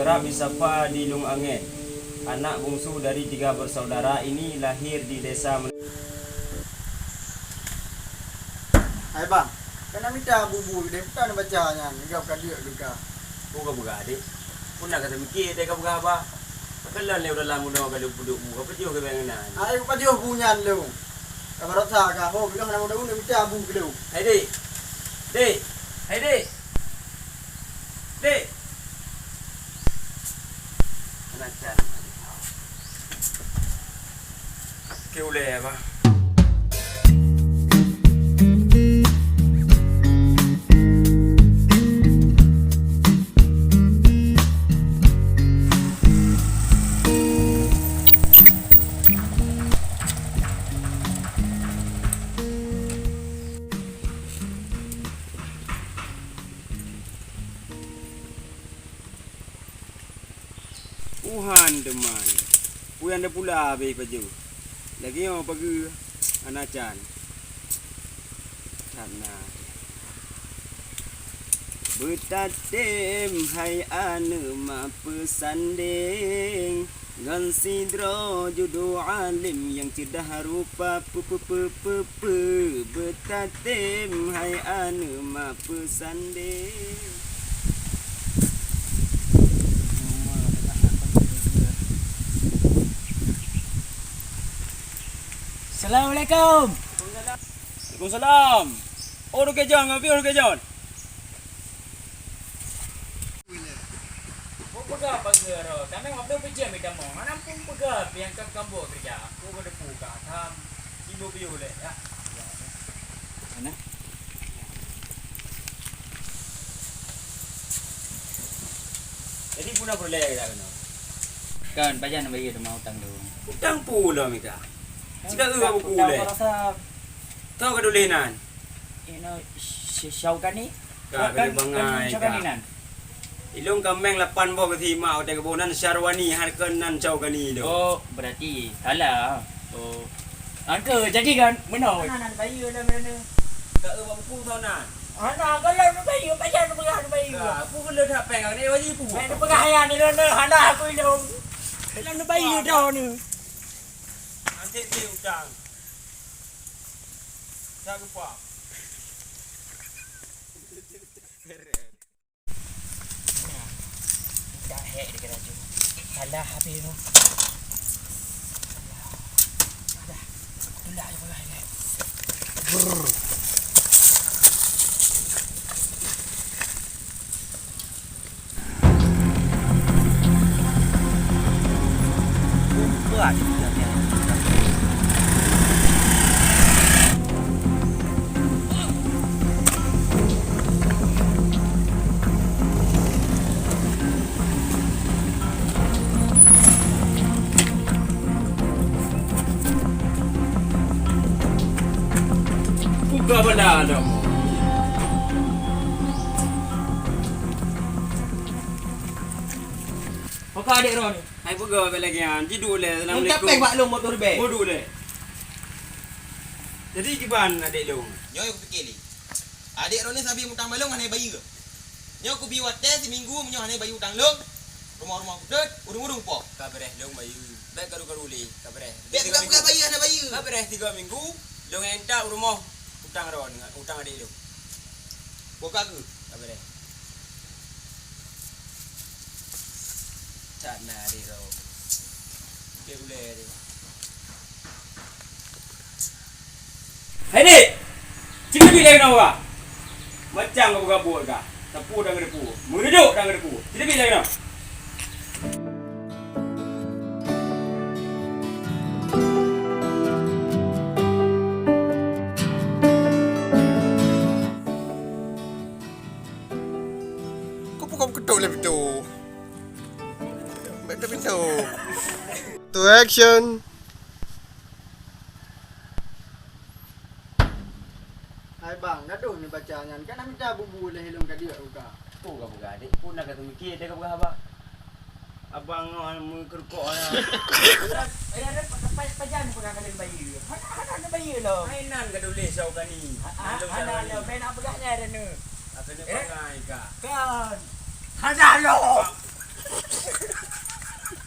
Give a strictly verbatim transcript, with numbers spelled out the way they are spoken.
Kerap disapa di Lung Angén, anak bungsu dari tiga bersaudara ini lahir di desa Men- Hai bang, kana mita bubu deh, peue ka neubaca nyan, gab ka deuk leuka. Peue ka peugah, Dek? Peue na ka teumiké teuka peugah haba? Ka lôn lé u dalam bunoe ka lôn peuduek bu, ka pajoh keu bangunan. Ai, pajoh bu nyan lôn. Ka baroesa ka ho, bilong na muda-muda mita bu keu lôn. Hai, Dek. Dek. Hai, Dek. Dek. Anak can. Keu ulèe, bah. Tuhan teuma nyoe, peue nyang tapula habéh pajoh. Lagèe nyoe pageue hana can. That na. Beutatem hai aneuk ma peusandeng, ngon sidroe judoe além nyang ceudah rupa, peu, peu, peu, peu, peu, beutatem hai aneuk ma peusandeng. Assalamualaikum. Waalaikumsalam. Oh, Duke John, ngopi, oh, Duke John. Peugah pageue roh, tamong abdôh peujiam ita mo. Hana muphom peugah pih nyang ka kambok keureuja. Aku ka depu ka tham. Ibu piôh lé, ya. Mana? Jadi puna peureulèe kita keunoe. Kan, pajan bayar rumah utang tu. Utang pula mita. Cika eu buku lé. Tau ka tuléh nan. Inoe Syaukani. Ka, kan, kena bangai, kan Syaukani ka. Nan. Ilong kameng lapan boh geusimak watèe geuboh nan Syarwani, hana keu nan Syaukani ilong. Oh, berarti salah. Oh. Angka jadi kan meunoe. Hana nan bayeue lam mana? Ka eu bak buku tau nan. Hana, kalau nan bayeue, pajan nan peugah nan bayeue. Ka, aku kena that pèng, kena wajib buku. Pèng nan peugah ya ni, hana aku ilong. Kalau nan bayeue dah ni. Nanti di utang. Tak lupa. Dah hek dia kena jom. Salah habis tu. Salah. Aku tolak je bola ni. Brrr. Buka benda dah. Maka adék droe ni. Hai peugah bèk lagèe nyan. Jiduek lé. Assalamualaikum. Meucapéng bak lôn motor bèk. Bodoh lé. Jadi kiban adék lôn? Nyoe kupikir lé. Adék droe ni sabe mutang bak lôn hana bayeue. Nyoe kubi watèe siminggu meunyoe hana bayeue utang lôn. Rumoh-rumoh kutot, ureueng-ureueng po. Ka beureh lôn bayeue. Bèk karu-karu lé, ka beureh. Bèk peugah-peugah bayeue hana bayeue. Ka beureh tiga minggu, lôn intat u rumoh utang droe ni, utang adék lôn. Boh ka keuh? Ka beureh. That na adék droe. Dek ulèe deh. Hai dek! Cit teubiet lé keunoe bah! Macam gabuk-gabuk ka. Sapeue dan geudepu. Meududuk dan geudepu. Cit teubiet lé keunoe. Kok pukul ketok lé pintu? Bèk teubiet pintu. To action. Hai bang, gadoh ni baca nyan. Kan na mita bubu lé lôn ka diek uka. Peue ka peugah, dek? Peue na ka teumiké, dek, ka peugah haba? Abang ngon meukeurukok na. Eh, ada pa-, pa-, pajan peugah kalian bayeue. Hana, hana neubayeue lom. Hai nan ka tuléh Syaukani. Ha, ha, hana lom. Hana lom. Hai nak peugah nyan ada ni. Akan bangai ka. Kan. Hana lom.